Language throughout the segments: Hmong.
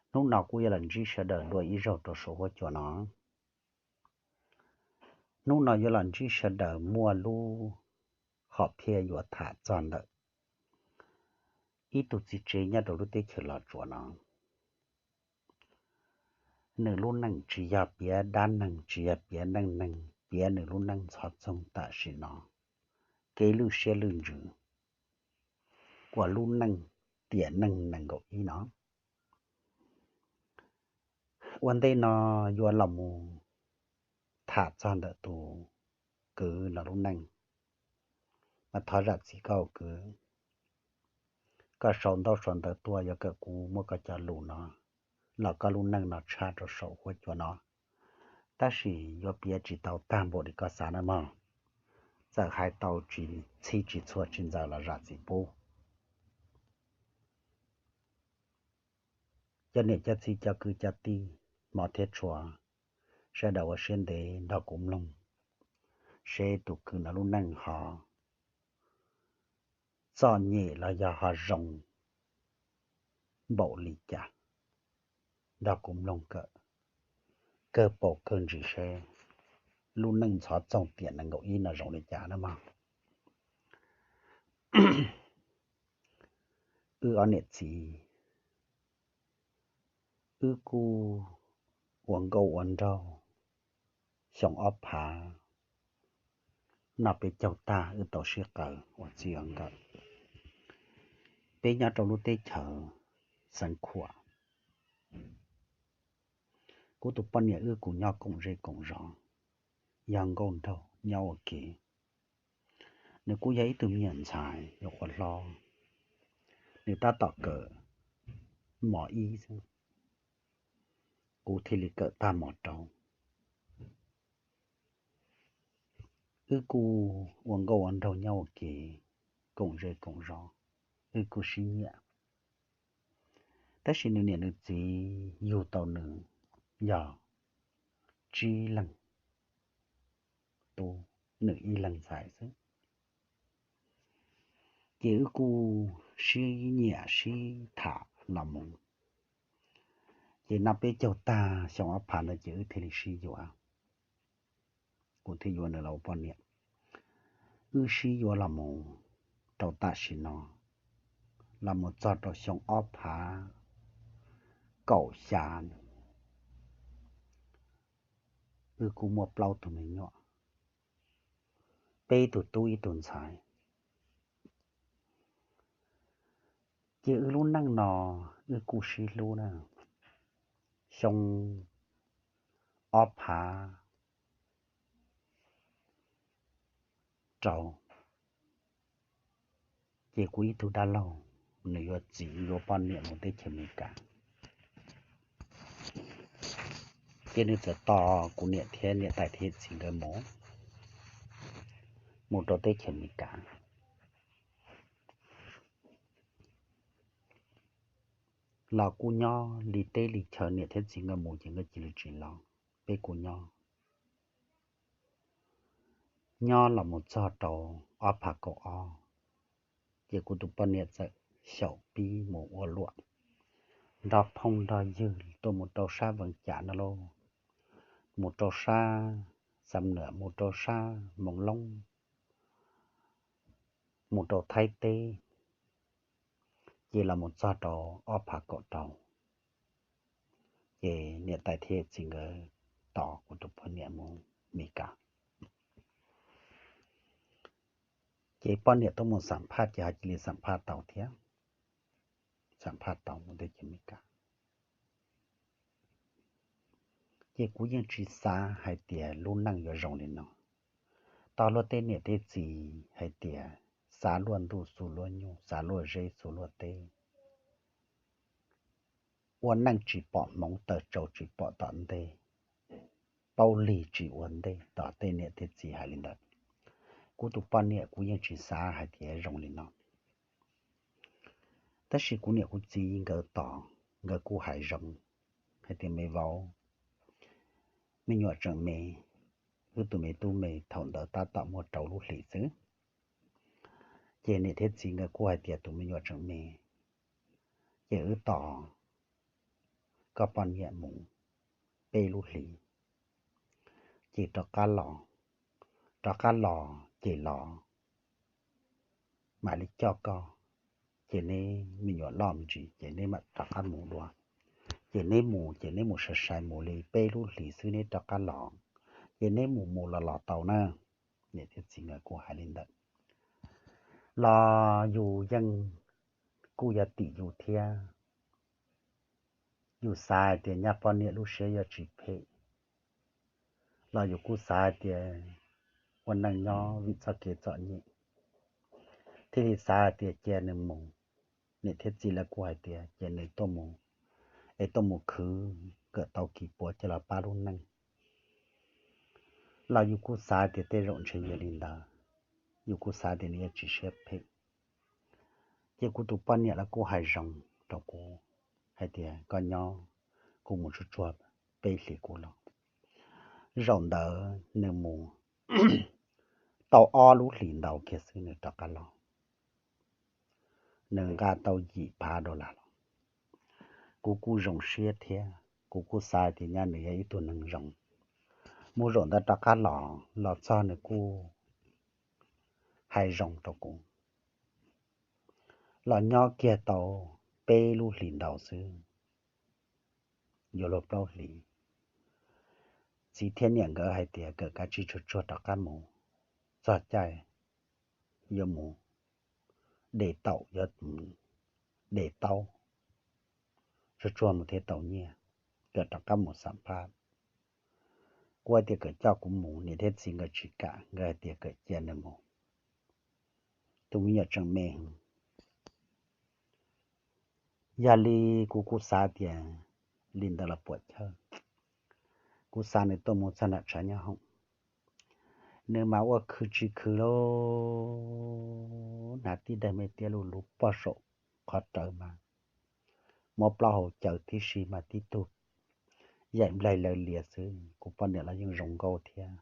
Hnub no kuj yuav los ntsib sawv daws dua ib zaug rau saum huab cua no. Hnub no yuav los ntsib sawv daws muaj lub hom phiaj yuav tham txog ntawm ib tug txiv tsev nyob rau lub teb chaws Los Tsuas no. Nws lub neej tsis yog piav dab neeg, tsis yog piav neej neeg, piav nws lub neej ntxhov txoog tam sim no, kev lwj siab lwj ntsws uas lub neej tiam neeg nees nkaum ib no. Ua ntej no yuav los mus tham txog ntawm tus kwv no lub neej, mas thov zam txim koj kwv, koj sau ntaub sau ntawv tuaj yuav kom kuv muab koj cov lus no los koj lub neej no tshaj rau saum huab cua no, tab sis yuav piav tsis tau tag npaum li koj xav na mog. Txawm hais tau tsis txhij tsis txhua tsis ntxaws los zam txim pub. Cov niam cov txiv cov kwv cov tij, hmov thiab tshua, sawv daws ua siab ntev nrog kuv mloog seb tus kwv no lub neej ho txom nyem los yog ho zoo npaum li cas. Nrog kuv mloog kawm kawg paus kawg ntsis seb lub neej ntxhov txoog tiam nees nkaum ib no zoo li cas na mog. Wb ob niam txiv, wb kuj ua nkauj ua nraug xyoo ob phav, noj peb caug tag wb tau sib qaws ua txij ua nkawm. Peb nyob rau lub teb chaws Xeev Khuam. Kuv tus poj niam wb kuj nyob koom zej koom zos, yog nkauj nraug nyob ua ke. Nws kuj yog ib tug me nyuam ntxhais yuav qhuav hlob, nws tab tom kawm mos ib xwb, kuv thiaj li kawm tag mos rau. Wb kuj ua nkauj ua nraug nyob ua ke, koom zej koom zos, wb kuj sib nyiam. Tab sis nws niam nws txiv yug tau nws yog tsib leeg tub, nws ib leeg ntxhais xwb. Ces wb kuj sib nyiam sib tham los mus. Ces noj peb caug tag xyoo ob phav ntawd ces wb thiaj li sib yuav. Kuv thiaj yuav nws los ua poj niam. Wb sib yuav los mus rau tam sim no, los mus txog rau xyoo ob phav kaum xya, wb kuj muaj plaub tug me nyuam, peb tug tub ib tug ntxhais. Ces wb lub neej no wb kuj sib hlub na. Xyoo ob phav rau, ces kuv ib tug dab laug, nws yuav txiv yuav poj niam mus teb chaws Amelikas. Ces nws txawm tos kuv niam thiab niam tais thiab txiv nkawd mus, mus rau teb chaws Amelikas. Los kuj nyob li teb li chaw, niam thiab txiv nkawd mus ces nkawd cia li tsis los, peb kuj nyob. Nyob los mus txog rau ob phav kaum ob, ces kuv tus poj niam txawm xyaum pib mus ua luam nrog phooj nrog ywg tuaj mus rau sab Vees Cas no lauj, mus rau sab Xam Nuam, mus rau sab Moos Loob, mus rau Thaib teb, ces los mus txog rau ob phav kaum rau, ces niam tais thiab txiv nkawd tos kuv tus poj niam mus Amelikas. Ces poj niam tuaj mus xam phaj ces ho cia li xam phaj tau thiab, xam phaj tau mus teb chaws Amelikas. Ces kuv yeej tsis xav hais tias lub neej yuav zoo li no. Tau luag tej niam tej txiv hais tias xav luag ntuj xu luag nyuj, xav luag zeb xu luag teb, ua neej tsis pom hmoov, taw tsau tsis pom tom ntej, paub lig tsis ua ntej, tom tej niam tej txiv hais li ntawd. Kuv tus poj niam kuv yeej tsis xav hais tias zoo li no. Tab sis kuv niam kuv txiv nkawd tos, nkawd kuj hais zoo hais tias me vauv, me nyuam tseem me, wb tus me tub me thaum ntawd tab tom muaj rau lub hlis xwb. Ces niam thiab txiv nkawd kuj hais tias tus me nyuam tseem me, ces wb tos koj poj niam mus peb lub hlis, ces rov qab los, rov qab los ces los mam li coj koj, ces neb me nyuam loj me ntsis ces neb mam rov qab mus dua. Ces neb mus ces neb mus sai sai mus li peb lub hlis xwb neb rov qab los, ces neb mus mus los los tau na. Niam thiab txiv nkawd kuj hais li ntawd los yus yeej kuj yog tim yus thiab. Yus xav hais tias nyab poj niam lub siab yuav tsis phem, los yus kuj xav hais tias ua neej nyob vim txoj kev txom nyem, thiaj li xav hais tias cia nws mus. Niam thiab txiv lawv kuj hais tias cia nws tuaj mus, es tuaj mus khwv kom tau kis puav coj los pab lub neej. Los yus kuj xav tias tej zaum ntshe yog li ntawd, yus kuj xav tias nws yuav tsis siab phem. Ces kuv tus poj niam los kuj hais zoo rau kuv hais tias koj nyob, kuv mus tsuag tsuag peb hlis kuv los. Zaum ntawd nws mus tau ob lub hlis ntau kiag xwb nws rov qab los. Nws nqa tau yim phav dollar los. Kuv kuj zoo siab thiab kuv kuj xav tias nyab nws yog ib tug neeg zoo. Mus zaum ntawd rov qab los, los txog nws kuj hais zoo rau kuv. Los nyob kiag tau peb lub hlis ntau xwb, yuav luag plaub hlis, txiv thiab niam nkawd hais tias kom kav tsij tsuag tsuag rov qab mus, txog caij yuav mus de taum, yuav mus de taub, tsuag tsuag mus thiaj tau nyiaj, kom rov qab mus xam phaj. Kuv hais tias kom coj kuv mus, niam thiab txiv nkawd tsis kam, nkawd hais tias kom cia nws mus. Tus me nyuam tseem me heev. Yog li kuv kuj xav tias li ntawd los puam chawj, kuv xav nws tuaj mus txog nram tshav nyob hoom. Nws mas ua khwv tsis khwv lauj, hnav tib daim me tiab lug lug pog saum qhov rawv mas muab plaub hau caws tib si mas tib tug yaim nplaig lawv lias xwb. Kuv poj niam los yeej zoo nkauj thiab,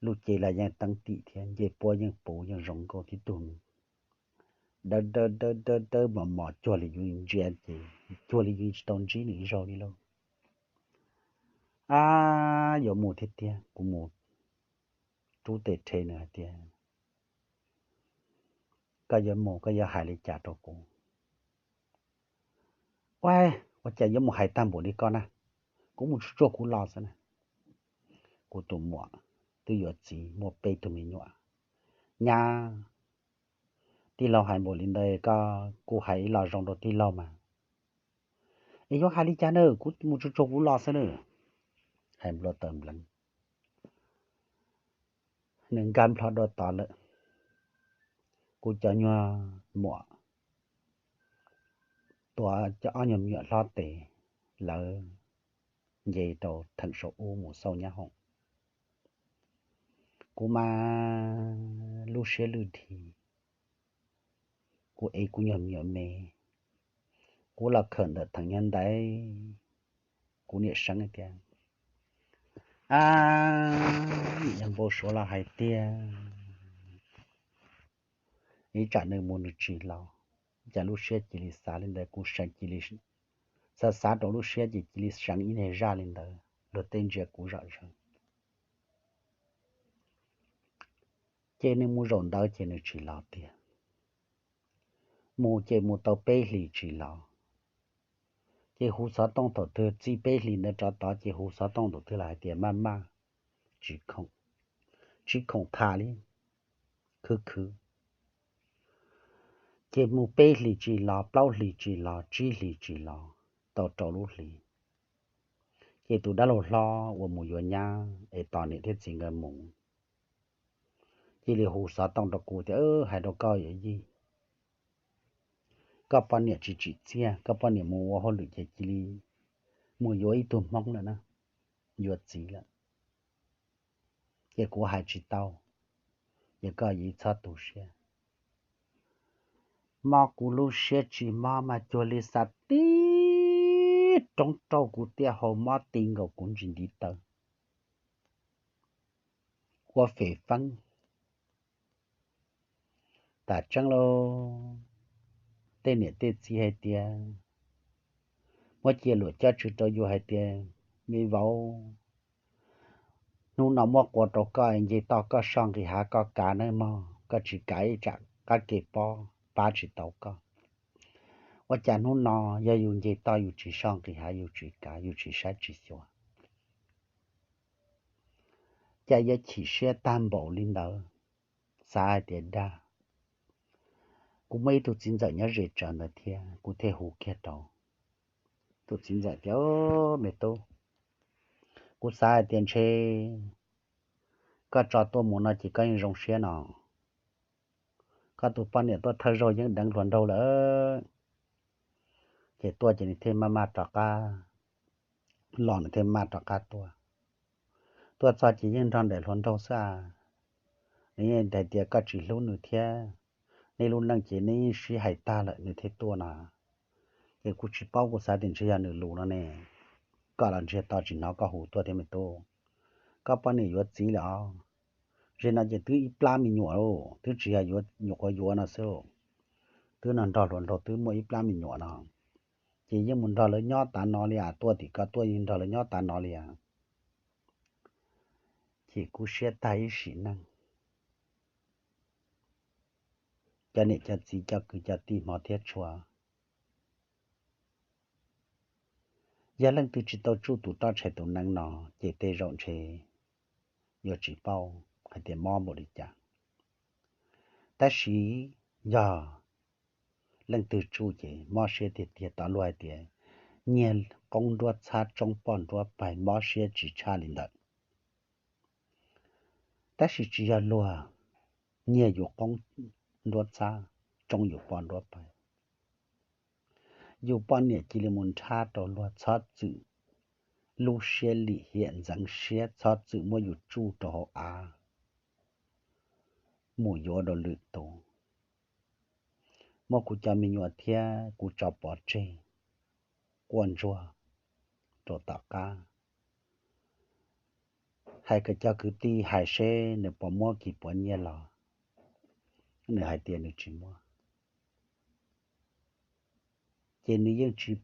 lub cev los yeej teeb tim thiab, ncej puab yeej puv yeej zoo nkauj tib tug. Dawb dawb dawb dawb dawb mos mos cuag li yus ntsia ces cuag li yus tsis tau ntsib nws ib zaug li lauj. Ab, yuav mus thiab tiag, kuv mus rub tes rhe nws hais tias koj yuav mus koj yuav hais li cas rau kuv? Ua, ua cas yuav mus hais tag npaum li koj na? Kuv mus tsuag tsuag kuv los xwb na. Kuv tus muam twb yuav txiv muaj peb tug me nyuam. Nyab, tij laug hais npaum li ntawd koj kuj hais ib lo zoo rau tij laug mas. Es yuav hais li cas na, kuv mus tsuag tsuag kuv los xwb na. Hais nplua taws npleev, nws nkag nplho dua tod lawm. Kuv cov nyuag muam tuav cov ob nyuag me nyuam hlob tes, lawv nce rau theem saum ub mus xauj nyab hoom. Kuv mas lub siab lwj dhi, kuv ev kuv nyuag me nyuam me, kuv los khawm ntawm theem nyuag ntaiv. Kuv niam seev tias, ab, niam yog npau suav los hais tiag, ib tsam nws mus nws tsis los, cas lub siab cia li xav li ntawd, kuv seev cia li xav xav rau lub siab ces cia li seev ib niag zaj li ntawd, luag tej ntsia kuv zom zaws. Ces nws mus zaum ntawd ces nws tsis los tiag. Mus ces mus tau peb hlis tsis los. Ces hu xov tooj thaum twg txij peb hlis ntawd rov tod ces hu xov tooj thaum twg los hais tias maj maj, tsis khoom, tsis khoom tham li, khwv khwv. Ces mus peb hlis tsis los, plaub hlis tsis los, tsib hlis tsis los, tau rau lub hlis. Ces tus dab laug hlob uas mus yuav nyab es tos niam thiab txiv nkawd mus, cia li hu xov tooj rau kuv tias, hais rau koj yawm yij, koj poj niam tsis tsim txiaj, koj poj niam mus ua hauj lwm ces cia li mus yuav ib tug hmoob lawm na, yuav txiv lawm. Ces kuv hais tsis tau, ces koj yij txhob tu siab. Mob kuv lub siab tsis mob mas cuag li xa tib roob rauj kuv tiaj hau mob ti nkaus kuv ntsis ntiv taw, ua fem feeb. Tas tseeb lauj, tej niam tej txiv hais tias muab cia luam coj tsw rau yus hais tias, me vauv, hnub no muab qua rau koj, nce toj koj soj nqis hav koj kav nawb mog, koj tsis kav ib tsam qab ke pob pab tsis tau koj. Ua cas hnub no yog yus nce toj yus tsis soj nqis hav, yus tsis kav, yus tsis saib tsis xyuas, cas yuav chim siab tag npaum li ntawd? Xav hais tias dag, kuv muaj ib tug txiv ntxawm nyob ze tsawv ntawd thiab, kuv thiaj hu kiag rau. Tus txiv ntxawm tias, me tub, kuv xav hais tias ntshe koj tso tuaj mus no ces koj yeej zoo siab no. Koj tus poj niam tuaj thawj zaug yeej deev hluas nraug lawm. Ces tuaj ces nws thiaj maj maj rov qab los, nws thiaj maj rov qab tuaj. Tuaj txog ces yeej nrog nraim hluas nraug xwb a. Nws yeej hais tias koj tsis hlub nws thiab, nej lub neej ces nej yeej sib hais tag lawm nws thiaj tuaj no. Ces kuv tsis paub, kuv xav tias ntshe yog nws lus no ne. Koj los ntsiag to tsis hnov koj hu tuaj thiab me tub. Koj poj niam yuav txiv lawm os. Zem no ces twb ib plab me nyuam, twb tsis yog nyuam qhuav yuav no xwb, twb no nrog hluas nraug twb muaj ib plab me nyuam no. Ces yeej mus nrog lawv nyob tav no li as, tuaj tim koj tuaj yeej nrog lawv nyob tav no li as. Ces kub siab tag ib sim neej. Cov niam cov txiv cov kwv cov tij hmov thiab tshua, yog leej twg tsis tau tsuj tus roj tshais tus neeb no, ces tej zaum ntshe yuav tsis paub hais tias mob npaum li cas. Tab sis yog leej twg tsuj ces mob siab tiag tiag, tau luag hais tias nyiag qoob nruab txhab tsoob poj nruab pais, mob siab tsis tshaj li ntawd. Tab sis tsis yog luag nyiag yus qoob nruab txhab, tsoob yus poj nruab pais. Yus poj niam cia li mus nrhab rau luag, txhob txwm lub siab lim hiam ntxeev siab, txhob txwm muab yus tsuj rau hauv av mus yuav rau lwm tus, muab kuv cov me nyuam thiab kuv tso pov tseg, quaj ntsuag rau tom qab. Hais kom cov kwv tij hais seb nws puas muab kis puav nyiaj los, nws hais tias nws tsis muab. Ces nws yeej tsis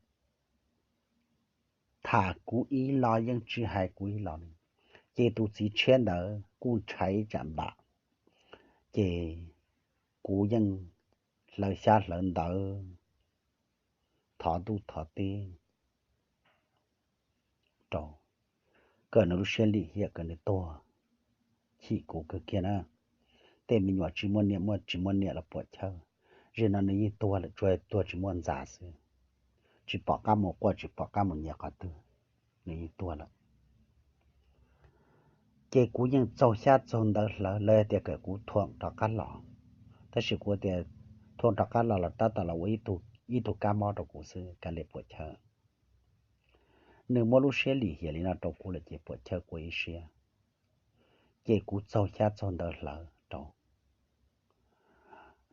tham kuv ib los, yeej tsis hais kuv ib los li. Ces tus txiv tshiab ntawd kuj ntshai tsam npam, ces kuv yeej hlawv xyab hlawv ntawv, thov ntuj thov teb rau, kom nws lub siab lim hiam, kom nws tuag. Chim kuv kawg kiag na. Tej me nyuam tsis muaj niam, muaj tsis muaj niam los puam chawj, zem no nws yeej tuag lawm, tsuas tuag tsis muaj ntxa xwb. Tsis pom qab mus quaj, tsis pom qab mus nyiav qhov twg, nws yeej tuag lawm. Ces kuv yeej txaug xyab txaug ntawv hlawv, lawv tias kom kuv thuam rov qab los, tab sis kuv tias thuam rov qab los los tab tom los ua ib tug kab mob rau kuv xwb, kav liam puam chawj. Nws muaj lub siab lim hiam li no rau kuv lawm ces puam chawj kuv ib siab. Ces kuv txaug xyab txaug ntawv hlawv rau.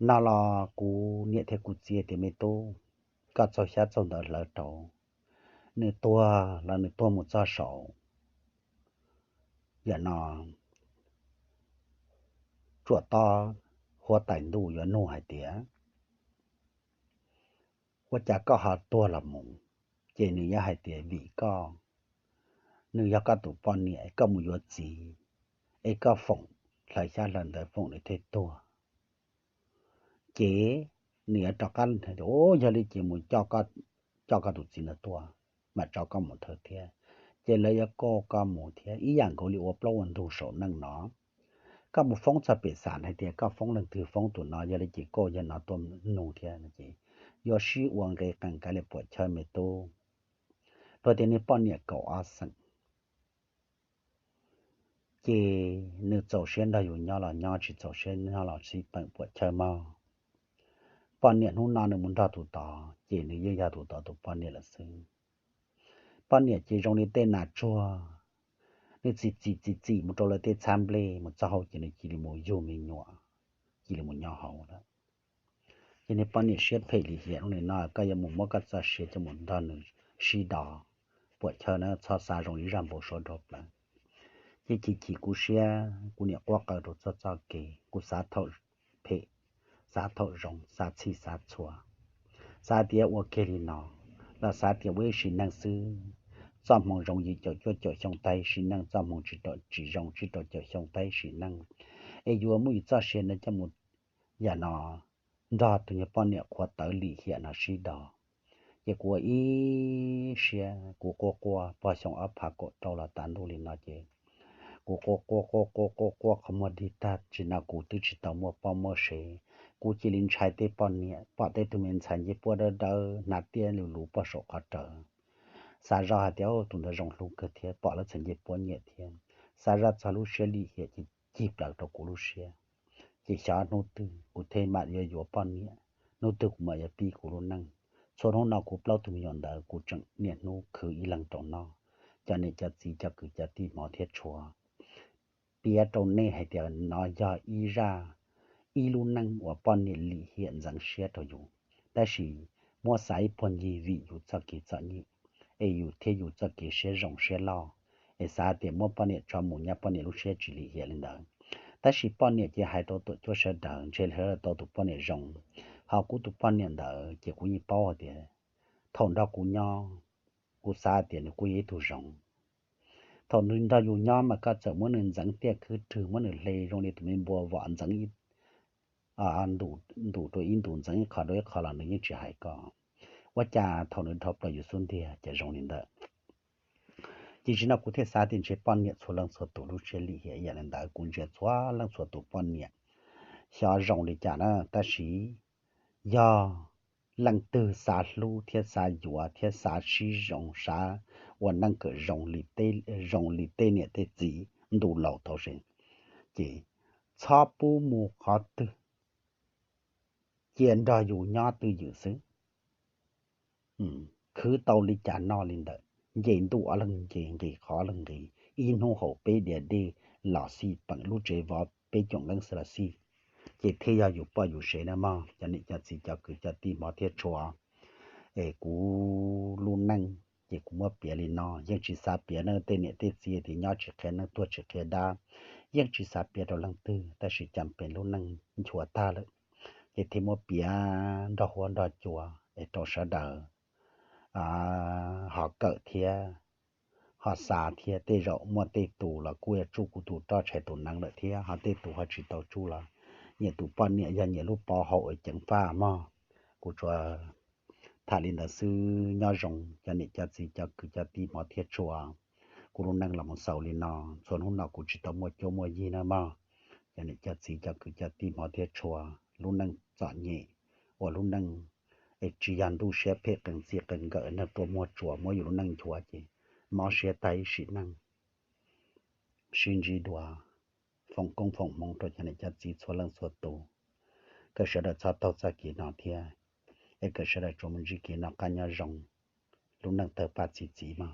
No los kuv niam thiab kuv txiv tias me tub, koj txaug xyab txaug ntawv hlawv rau, nws tuag los nws tuag mus txog saum, yam no, tsuam tob huab tais ntuj yuav nug hais tias ua cas koj ho tuag los mus? Ces nws yuav hais tias vim koj, nws yog koj tus poj niam, koj mus yuav txiv, es koj foom hlawv xyab hlawv ntawv foom nws thiaj tuag. Ces nws yuav rov qab, yog li ces mus coj koj tus txiv no tuaj, mam tso koj mus thawj thiab. Ces lawv yuav coj koj mus thiab, ib yam nkaus li ua plaub ua ntug saum neej no. Koj mus foob txog pem xam hais tias koj foob leej twg foob tus no, yog li ces koj yog no tuaj nug thiab no ces yuav sib ua nqe qees kav liam puam chawj me tub. Luag tias niag poj niam kaum ob xeem, ces nws txaus siab nrog yus nyob los nyob, tsis txaus siab nyob los sib peem puam chawj mog. Poj niam hnub no nws mus nrog tus tod ces nws yeej yog tus tod tus poj niam lawm xwb. Poj niam ces zoo li tej nas tsuag, nws txim txim txim txim mus rau lawv tej txhab nplej, mus txog hauv ces nws cia li mus yug me nyuam, cia li mus nyob hauv lawm. Ces niag poj niam siab phem lim hiam, hnub no koj yuav mus muab koj txoj sia coj mus nrog nws sib do puam chawj na, txhob xav zoo li zaj npau suav dhau plaws. Ces chim chim kuv siab, kuv niam quaj qw rau txoj txoj kev, kuv xav thaum phem, xav thaum zoo, xav txhij xav txhua, xav tias ua kiag li no, los xav tias ua ib sim neej xwb, txoj hmoo zoo yim caum cuaj caum xyoo tag ib sim neej, txoj hmoo tsis zoo tsib rau caum xyoo tag ib sim neej, es yuav muab yus txoj sia no coj mus yam no nrog tus nyuag poj niam qhuav tawv lim hiam no sib do. Ces kuv ua ib siab kuv quaj quaj pog xyoo ob phav kaum rau los tas ntuj li no ces kuv quaj quaj quaj quaj quaj quaj qhov muag dig tag tsis no kuv twb tsis tau muaj poj muaj sev. Kuv cia li ntshai tej poj niam pom tej tug me ntxhais ncej puab dawb dawb hnav tiab lus lus pog saum qhov rawv. Xav zoj hais tias tus ntawd zoo hlub kawg thiab pom lawv txhais ncej puab nyiam thiab. Xav zoj txog lub siab lim hiam ces cig plaws rau kuv lub siab. Ces xyov hnub twg kuv thiaj mam yuav yuav poj niam, hnub twg kuv mam yuav pib kuv lub neej. Txhua hnub no kuv plaub tug me nyuam ntawd kuv tseem niaj hnub khwv ib leeg rau noj. Cov niam cov txiv cov kwv cov tij hmov thiab tshua, piav rau nej hais tias no yog ib zaj, ib lub neej uas poj niam lim hiam ntxeev siab rau yus, tab sis muab xav ib puag ncig vim yus txoj kev txom nyem, es yus thiab yus txoj kev siab zoo siab loj, es xav tias muab poj niam tso mus nyab poj niam lub siab tsis lim hiam li ntawd. Tab sis poj niam ces hais rau tuam cuab sawv daws ntshe lawv tau tus poj niam zoo, ho kuv tus poj niam ntawd ces kuv yeej paub hais tias thaum nrog kuv nyob, kuv xav tias nws kuj yog ib tug zoo. Thaum nws nrog yus nyob mas koj txawm muab nws ntxeev tiaj khwb rwg muab nws hle zoo li tus me npua vom ntxeev ib ntus rau ib ntus ntxeev ib qho rau ib qho los nws yeej tsis hais koj. Ua cas thaum nws dhau plaws yus xub ntiag ces zoo li ntawd. Ces tam sim no kuv thiaj xav tias ntshe poj niam txhua leej txhua tus lub siab lim hiam yam li ntawd, kuv ntsia txhua leej txhua tus poj niam xyov zoo li cas na, tab sis yog leej twg xav hlub thiab xav yuav thiab xav sib zoo xav ua neej kom zoo li tej niam tej txiv ntu laus tau se, ces txhob pub mus qhov twg, cia nrog yus nyob twj ywm xwb. Khwv tau li cas noj li ntawd, nce ntuj ob leeg nce, nqis qhov ob leeg nqis, ib hnub haus peb diav dej los xij, peem lub tsev vov peb coom leeb xwb los xij, ces thiaj yog yus poj yus sev na mog. Cov niam cov txiv cov kwv cov tij hmov thiab tshua, es kuv lub neej ces kuv muab piav li no, yeej tsis xav piav nej tej niam tej txiv tias nyob tsis qhia neej tuag tsis qhia dab, yeej tsis xav piav rau leej twg, tab sis cas pem lub neej nchuav tag lawm, ces thiaj muab piav nrog huab nrog cua es rau sawv daws ho kawm thiab ho xav thiab. Tej zaum muaj tej tus los kuj yuav tsuj kuv tus roj tshais tus neev lawm thiab, ho tej tus ho tsis tau tsuj los nyias tus poj niam yog nyias lub pov haum uas ceev faj mog. Kuv tsuas tham li ntawd xwb, nyob zoo cov niam cov txiv cov kwv cov tij hmov thiab tshua. Kuv lub neej los mus xaus li no, txhua hnub no kuv tsis tau muaj cuab muaj yig na mog. Cov niam cov txiv cov kwv cov tij hmov thiab tshua, lub neej txom nyem, ua lub neej es tsis yog ntuj siab phem qee txij qee nkawm neeg tuaj muag tsuas muab yus lub neej nchuav ces mob siab tag ib sim neej. Sib ntsib dua, foom koob foom hmoov rau cov niam cov txiv txhua leej txhua tus, kom sawv daws txhob taug txoj kev no thiab, es kom sawv daws tsuas mus ntsib kev noj qab nyob zoo, lub neej tawg paj txi txiv mog.